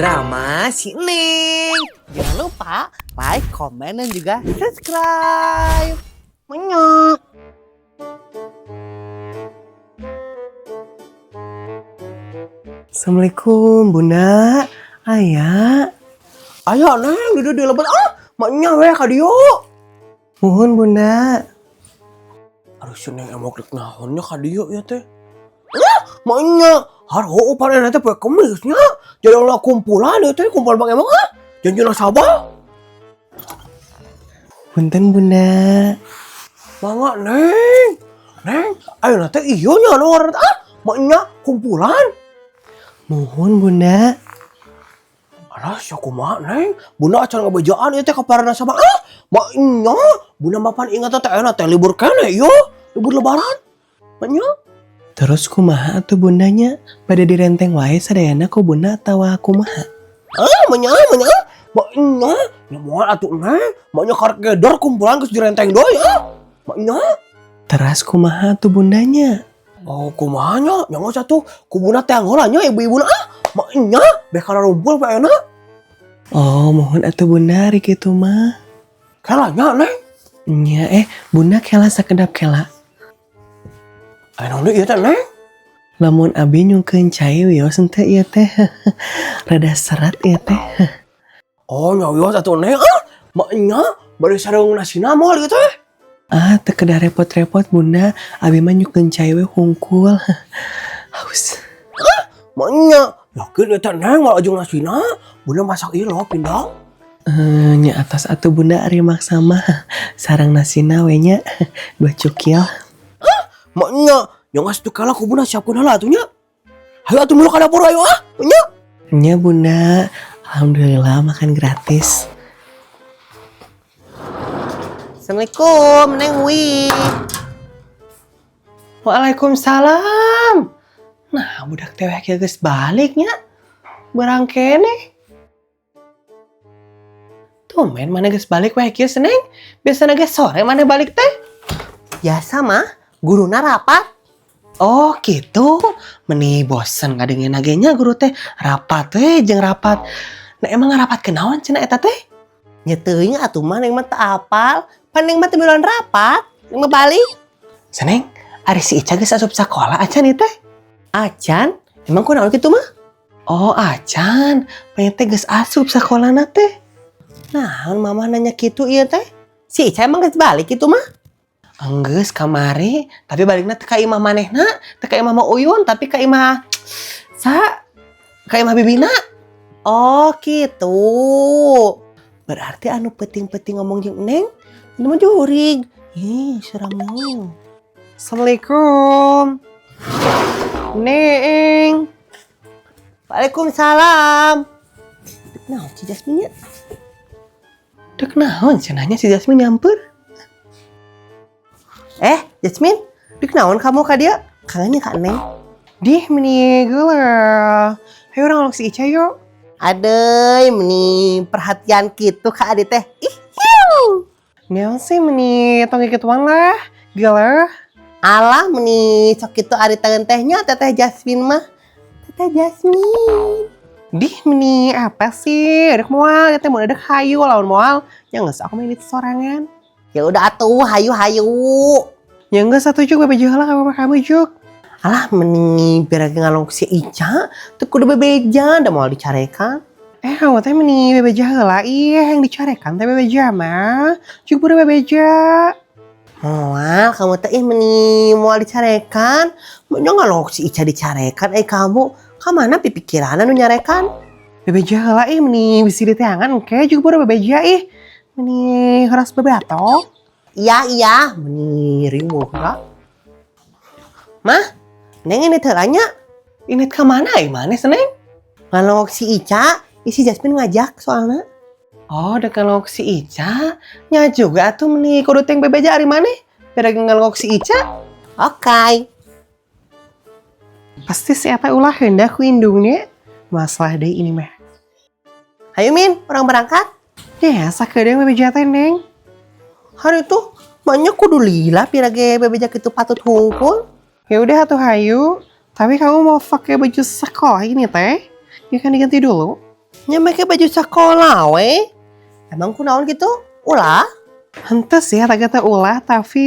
Drama si Neng. Jangan lupa like, komen, dan juga subscribe. Menyok. Assalamualaikum, Bunda. Ayah. Ayo, Neng, duduk di lebet ah, maknya weh ka dieu. Muhun, Bunda. Aduh, si Neng emok rek naon nya ka dieu ya teh? Ah, maknya har heueuh pan teh poe Kemis nya. Jadi ulah kumpulan ya teh, kumpul Bang Emok ah. Janji nasabah. Punten, Bunda. Mangga, Neng. Neng, ayo teh ieu nya anu ngaranna ah, maknya kumpulan. Muhun, Bunda. Alah, sia kumaha, Neng? Bunda acan ngabejaan ieu teh ka para nasabah ah. Maknya, Bunda mapan ingat teh ayeuna teh libur keneh ieu, libur Lebaran. Maknya. Terus kumaha atuh bundanya? Pada direnteng wae sadayana ku Bunda atawa kumaha? Ah, maknya, maknya. Maknya, nya moal atuh, Neng. Maknya karek gedor kumpulan geus direnteng deui ah. Maknya. Teras kumaha atuh bundanya? Oh, kumaha nya? Nya geus atuh ku Bunda teh heula nya ibu-ibuna ah. Maknya, beh kana rumpul we ayeuna. Oh, muhun atuh Bunda ari kitu mah. Kela nya, Neng. Nya Bunda kela sakedap kela. Aya naon deui ieu teh, Neng? Lamun abi nyungkeun cai wios henteu ieu teh? Rada serat ieu teh. Oh, nya wios atuh, Neng ah. Maknya bade sareng nasina moal ieu teh? Ah, teu kedah repot-repot, Bunda. Abi mah nyungkeun cai we hungkul. Haus. Maknya yakin ieu teh, Neng, moal ujung nasina? Bunda masak ieu loh, pindang. Eh, nya atos atuh Bunda ari maksa mah. Sareng nasina we nya. 2 cukil. Maknya, nya geus teu kala ku Bunda siapkeun heula atuh nya. Hayu atuh milu ka dapur ayo ah. Nya. Nya, Bunda. Alhamdulillah makan gratis. Assalamualaikum, Neng Wi. Waalaikumsalam. Nah, budak teh we geus balik nya. Berang keneh. Tumben mana geus balik we kieu, Neng? Biasana geus sore mana balik teh? Biasa mah, guruna rapat. Oh, gitu. Meni bosen ngadengin nagenya guru teh rapat we jeung rapat. Nah, emang ngarapat kenaon cenah eta teh? Nya teuing atuh mah, Neng mah teu apal. Pan Neng mah teu miluan rapat. Neng mah balik. Seneng, ari si Ica geus asup sakola acan ieu teh? Acan? Emang kunaon kitu mah? Oh, acan. Pengen teh geus asup sakolana teh. Nah, mama nanya kitu ieu teh. Si Ica emang geus balik kitu mah? Enggeus kamari, tapi balikna teu ka imah manehna, teu ka imah Ma Uyun, tapi ka imah sa ka imah bibina. Oh, gitu. Berarti anu penting-penting ngomong jeung Neng, ini mah jurig. Ih, seramnya. Assalamualaikum. Neng. Waalaikumsalam. Dek naon si Jasmine nya? Dek naon cenahnya si Jasmine nyamper? Jasmine, dek naon kamu ka dia? Kangennya ka Neng. Dih, meni gula. Ayo urang ngalok si Ica yuk. Adeuy, meni perhatian gitu ka adi teh. Ih, hiu. Naon sih meni tong kikituan lah. Gila. Alah, meni sok kitu ari tangan tehnya Teteh Jasmine mah. Teteh Jasmine. Dih, meni apa sih? Adek moal, teh mau adek hayu lawan moal. Ya geus aku main itu sorangan. Ya udah atuh, hayu hayu. Ya geus atuh juk bebeja heula ka mama kamu juk. Alah, meni biar ngalong si Ica, teu kudu bebeja, da moal dicarekan. Kamu teh meni bebeja heula ih, yang dicarekan teh bebeja mah. Juk buru bebeja. Moal, kamu teh ih meni moal dicarekan. Menya ngalong si Ica dicarekan, kamu ka mana pipikiran anu nyarekan? Bebeja heula ih meni bisi diteangan engke juk buru bebeja ih. Meni horas bebeato. Iya, iya, meni riweuh ka. Mah, Neng ini teh nya. Ini ke mana ih mana Neng? Ngalongok si Ica, si Jasmine ngajak soalnya. Oh, udah ngalongok si Ica. Nya juga atuh meni kudu teng bebeja ari maneh. Biar ngalongok si Ica. Oke. Pasti si eta ulah hendak ku indungnya. Masalah deh ini mah. Ayo Min, urang berangkat. Ya, sakedeung bebeja teh, Neng. Hari itu banyak kudu lila pirage bebeja kitu patut hungkul. Ya udah atuh hayu. Tapi kamu mau pakai baju sekolah ini teh? Ya kan diganti dulu. Nya make baju sekolah we. Emang kunaon gitu? Ulah? Henteu sih kata ulah, tapi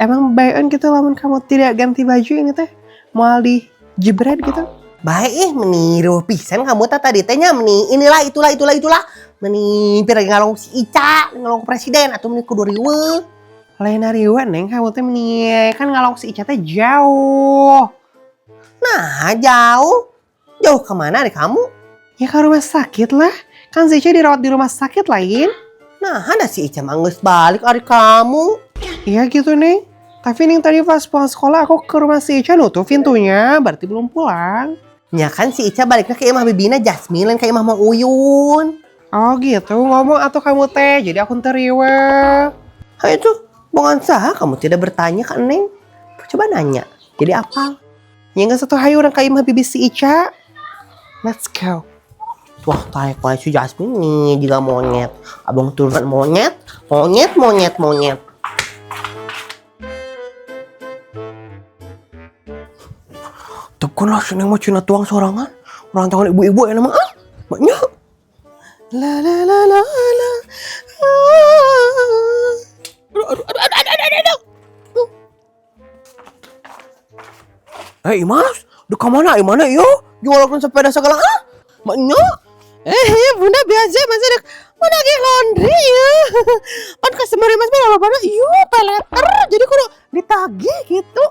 emang baeun gitu lamun kamu tidak ganti baju ini teh moal di jebret gitu. Baik ih, meni riweuh pisan kamu teh tadi teh nya, meni inilah itulah itulah itulah, meni pira ngalong si Ica, ngalong ke presiden atau meni kudu riweuh. Lain riweuh, Neng, kamu teh meni kan ngalong si Ica teh jauh. Nah, jauh. Jauh kemana deh kamu? Ya ke rumah sakit lah. Kan si Ica dirawat di rumah sakit lain. Nah, ada si Ica mah geus balik ari kamu. Iya gitu, Neng. Tapi Neng, tadi pas pulang sekolah aku ke rumah si Ica nutup pintunya, berarti belum pulang. Ya kan si Ica baliknya ke imah bibina Jasmine, lain ke imah Mang Uyun. Oh gitu, ngomong atau kamu teh, jadi aku riweuh. Hayu tuh, bongan saha kamu tidak bertanya ke Neng? Coba nanya, jadi apa? Ya nggak satu hayu urang ka imah bibi si Ica. Let's go. Wah, taek wae si Jasmine nih juga monyet. Abang turun monyet, monyet, monyet, monyet. Tepkeun lah si Neng mah cina tuang sorangan. Urang tangan ibu-ibu ya mah ah. Maknya. La la la la la. Ah. Aduh, aduh, aduh, aduh, aduh, aduh, aduh. Eh, Imas, duh ka mana imana ieu? Jualkeun sepeda segala ah. Maknya. Eh, ya bunda biasa masih ada mau nagih laundry ya. Pan customer Mas mah loba ieu paylater, jadi kudu ditagih gitu.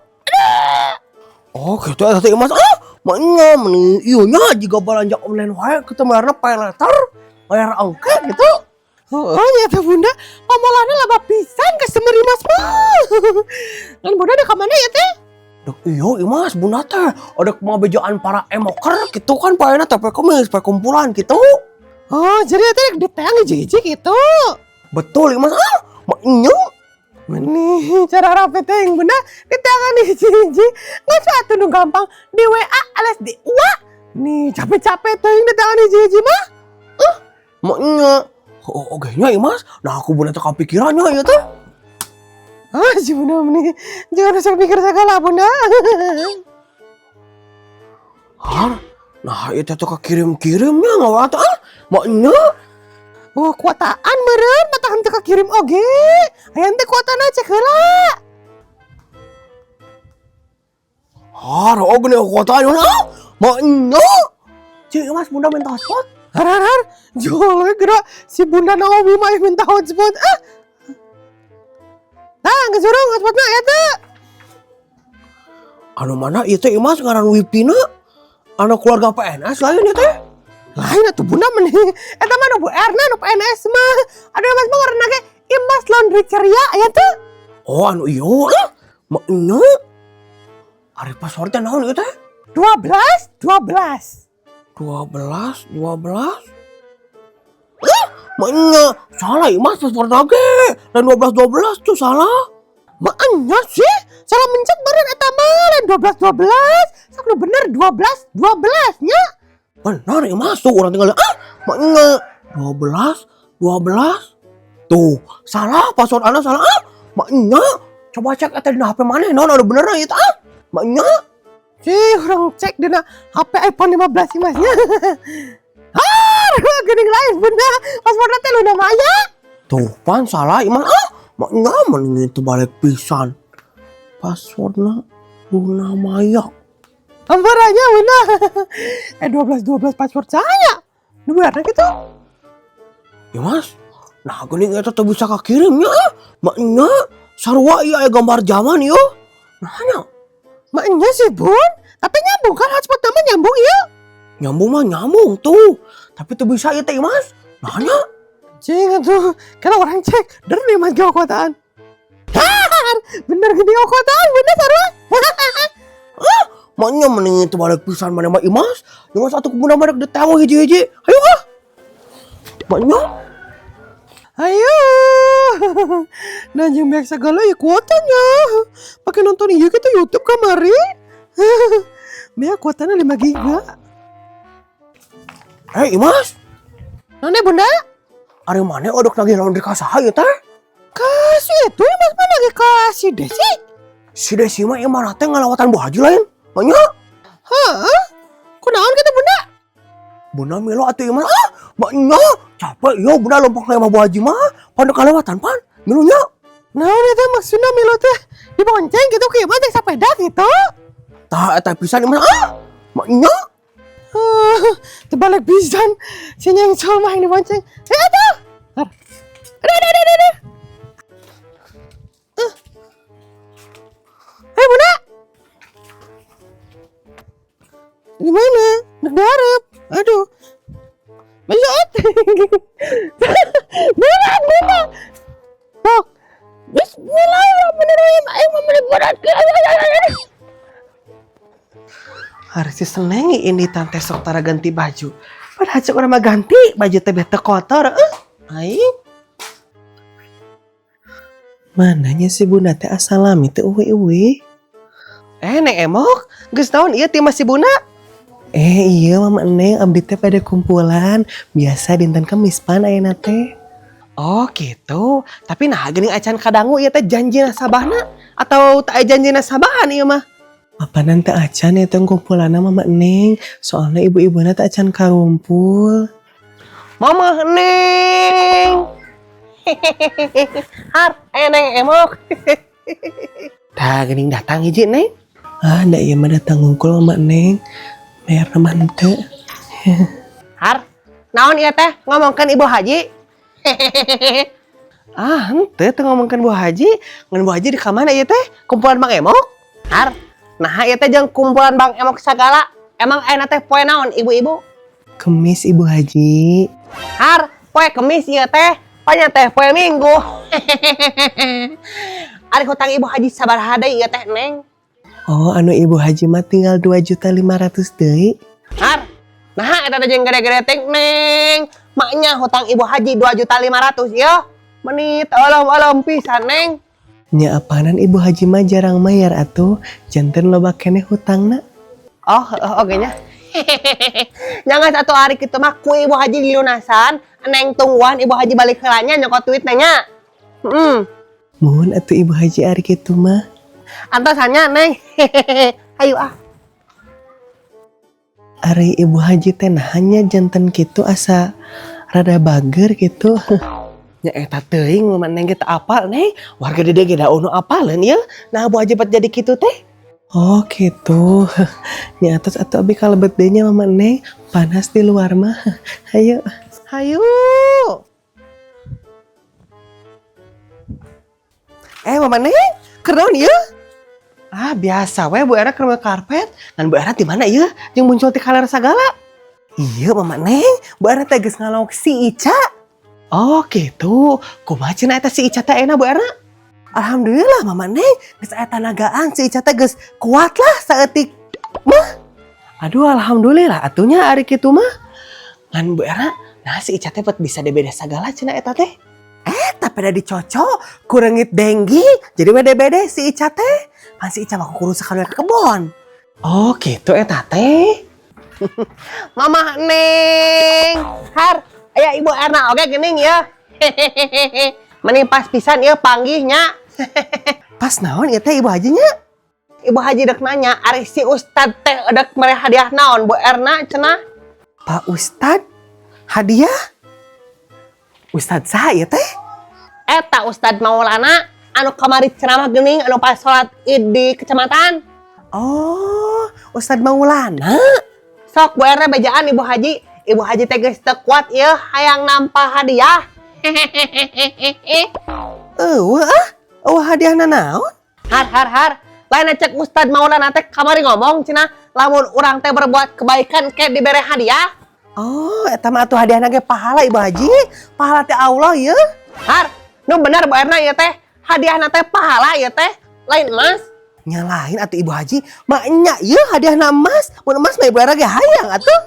Oh, gitu ya teh Imas ah. Maknya meni ieu nya jiga balanja online wae ketemu bayarna paylater, bayar angke gitu. Oh, nyata bunda, pamolana laba pisan customer Imas mah. Kan bunda ada ka mana ya teh? Dek iya Imas, bunda teh ada bejaan para emoker gitu kan paena teh poe Kemis, poe kumpulan gitu. Oh, jadi teh diteang hiji-hiji gitu. Betul Imas ah. Maknya Meni cara rapi teh yang bunda diteangan hiji-hiji. Nggak satu nu gampang di WA alias di WA. Nih capek-capek teh yang diteangan hiji-hiji mah. Maknya. Oh, oke nya Imas. Nah aku bunda teh kepikirannya ya teh. Ah, si bunda meni jangan usah pikir segala bunda. Har, nah itu tuh kekirim-kirimnya nggak waktu ah. Maknya. Oh, kuotaan meureun mata henteu kekirim oge. Aya teh kuotana cek heula. Har, oh gini kuotaan ah. Maknya. Cik Imas bunda minta hotspot. Har har har. Jual we geura si bunda Naomi mah minta hotspot ah. Nah, geus urung hotspotna aya teu? Anu mana ieu teh Imas ngaran wifi-na? Anu keluarga PNS lain ya teh? Lain atuh bunda meni. Eta mah nu Bu Erna nu PNS mah. Aduh Imas mah ngaranna ge Imas Laundry Ceria aya teu? Oh anu ieu ah. Maknya. Ari passwordnya naon ieu teh? 12 12. 12 12. Eh, maknya salah Imas password ge. Dan 12 12 tuh salah. Maknya sih salah mencet beureun eta mah lain 12 12. Sok nu bener 12 12 nya. Benar Imas tuh orang tinggal ah maknya 12 12. Tuh, salah password anda salah ah. Maknya coba cek eta dina HP mana naon ada bener ieu ah. Maknya Sih, urang cek dina HP iPhone 15 Imasnya. Ah, geuning lain bunda. Passwordna teh Luna Maya. Tuh pan salah Imas ah. Maknya mending itu balik pisan. Passwordna Luna Maya. Amparanya bunda. 12 12 password saya. Nu bener gitu. Imas, nah geuning eta teu bisa kakirimnya ah. Maknya sarua ieu aya gambar zaman ieu. Nah nya. Maknya sih bun, tapi nyambung kan hotspot nama nyambung ya? Nyambung mah nyambung tuh. Tapi teu bisa ieu teh Imas. Nah nya. Cing atuh, kalau orang cek, der nih mas gak kuotaan. Har, bener gini kuotaan, bener sarua. Ah, maknya mending itu balik pisan mana mah Imas. Jangan satu kebun mah dek ditahu hiji-hiji. Ayo ah. Maknya. Ayo. Nah, jeung beak segala ya kuotanya. Pakai nonton iya kita YouTube kamari. Beak kuotanya 5 giga. Eh, Imas. None bunda? Ari mana odok nagih laundry ka saha ieu teh? Kasih itu Imas mah nagih kasih Desi. Si Desi mah imah teh ngalawatan Bu Haji lain. Maknya. Hah? Kunaon kita bunda? Bunda milu atuh ieu mah ah, maknya capek yo bunda lompat ka imah Bu Haji mah. Pan kalewatan pan. Milu nya. Naon eta maksudna milu teh? Dibonceng gitu kieu mah teh sepeda gitu. Tah eta pisan ieu mah ah. Maknya. Terbalik pisan. Si nyengsol mah yang dibonceng. Eh atuh. Har. Aduh, aduh, aduh, aduh. Eh. Hei, Bunda. Gimana? Dek diharap. Aduh. Masuk. Berat, Bunda. Sok. Bismillahirrahmanirrahim. Ayo membeli berat. Harus si seneng ini tante sok tara ganti baju. Padahal cek urang mah ganti baju teh bete kotor. Eh, aing. Mananya si Bunda teh asalami teh uwi-uwi. Eh, Neng Emok, geus naon ieu ti si Bunda? Eh iya, Mama Neng, abdi teh pada kumpulan biasa dinten Kemis pan ayeuna teh. Oh gitu, tapi nah geuning acan kadangu ieu teh janji nasabahna atau tak aya janji nasabahan ieu mah? Apa nanti acan itu kumpulanna, Mama Neng, soalnya ibu-ibuna teh acan karumpul. Mama Neng. Har, eh Neng Emok. Dah geuning datang hiji, Neng. Ah, ndak ieu mah datang ngungkul, Mama Neng. Bayar mah henteu. Har, naon ieu teh ngomongkeun Ibu Haji? Ah, henteu teh ngomongkeun Bu Haji. Ngan Bu Haji di kamana ieu teh? Kumpulan Bang Emok? Har, nah ieu teh jeung kumpulan Bang Emok sagala. Emang ayeuna teh poe naon, ibu-ibu? Kemis, Ibu Haji. Har, poe Kemis ieu teh. Panya teh poe Minggu. Ari hutang Ibu Haji sabaraha deui ieu teh, Neng? Oh, anu Ibu Haji mah tinggal 2.500.000 deui. Har, nah eta teh jeung gede-gede teh, Neng. Maknya hutang Ibu Haji 2.500.000 ya. Menit alam-alam pisan, Neng. Nya apanan Ibu Haji mah jarang mayar atuh, janten loba keneh hutangna. Oh, oh oke nya. Jangan satu hari kitu mah ku Ibu Haji dilunasan, Neng tungguan Ibu Haji balik heula nya nyokot duit nanya. Muhun atuh, Ibu Haji, ari kitu mah. Antosannya, Neng. Ayo ah. Ari Ibu Haji teh hanya janten kitu asa rada bager gitu. Nya eta teuing mah Neng kita apal, Neng. Warga di dieu ge da anu apaleun ieu. Nah, Bu Haji bet jadi kitu teh. Oh gitu. Nya atos atuh, abi kalebet deui nya, Mama Neng. Panas di luar mah. Hayu. Hayu. Eh, Mama Neng, keur naon ieu? Ah, biasa we Bu Era keur karpet. Ngan Bu Era di mana ieu? Jeung muncul ti kaler sagala. Iya, Mama Neng, Bu Era teh geus ngalok si Ica. Oh gitu. Kumaha cenah eta si Ica teh enak, Bu Era? Alhamdulillah, Mama Neng, geus aya tanagaan si Ica teh geus kuat lah saeutik mah. Aduh, alhamdulillah atunya ari kitu mah. Ngan Bu Era, nah si Ica teh bisa DBD sagala cenah eta teh. Eh, tapi da dicocok ku reungit denggi, jadi we DBD si Ica teh. Pan si Ica mah kudu sekali ke kebon. Oh gitu eta teh. Mama Neng, har, aya Ibu Erna oke geuning ya. Mending pas pisan ieu panggihnya. Pas naon ieu teh, Ibu Hajinya? Ibu Haji dek nanya, ari si Ustad teh dek mere hadiah naon Bu Erna cenah? Pak Ustad? Hadiah? Ustad saha ieu teh? Eta Ustad Maulana anu kamari ceramah geuning anu pas sholat Id di kecamatan. Oh, Ustad Maulana. Sok Bu Erna bejaan Ibu Haji. Ibu Haji teh geus teu kuat ieu hayang nampa hadiah. Eueuh ah, eueuh hadiahna naon? Har har har. Lain cek Ustad Maulana teh kamari ngomong cenah lamun urang teh berbuat kebaikan ke dibere hadiah. Oh, eta mah atuh hadiahna ge pahala, Ibu Haji. Pahala teh Allah ieu. Har, nu bener Bu Erna ieu teh. Hadiahna teh pahala ieu teh, lain emas. Nya lain atuh, Ibu Haji. Maknya ieu hadiahna emas. Mun emas mah Ibu Erna ge hayang atuh.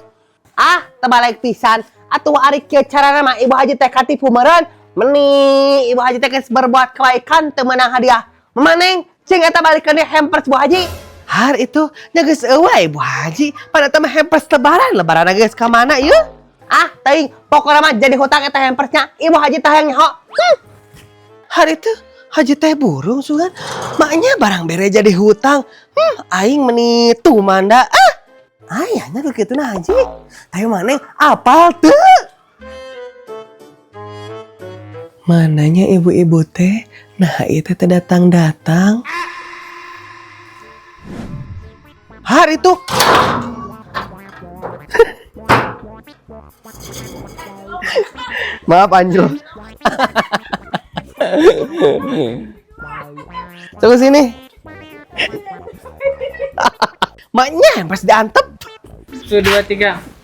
Ah, terbalik pisan. Atuh ari kieu carana mah Ibu Haji teh katipu meureun. Meni Ibu Haji teh geus berbuat kebaikan teu meunang hadiah. Maneng cing eta balikeun deui hampers Bu Haji. Har itu nya geus eueuh Ibu Haji. Pada teh mah hampers lebaran, lebaran geus ka mana ieu? Ah, teuing pokona mah jadi hutang eta hampersnya. Ibu Haji teh hayang nyaho. Har itu Haji teh burung sugan. Maknya barang bere jadi hutang. Aing meni tumanda. Ah. Ayahnya tuh kitu nah haji. Tapi mana apal tuh? Mananya ibu-ibu teh? Nah itu teh datang-datang. Har itu. Maaf Anjul. Coba sini. Maknya pas diantep. 1, 2, 3.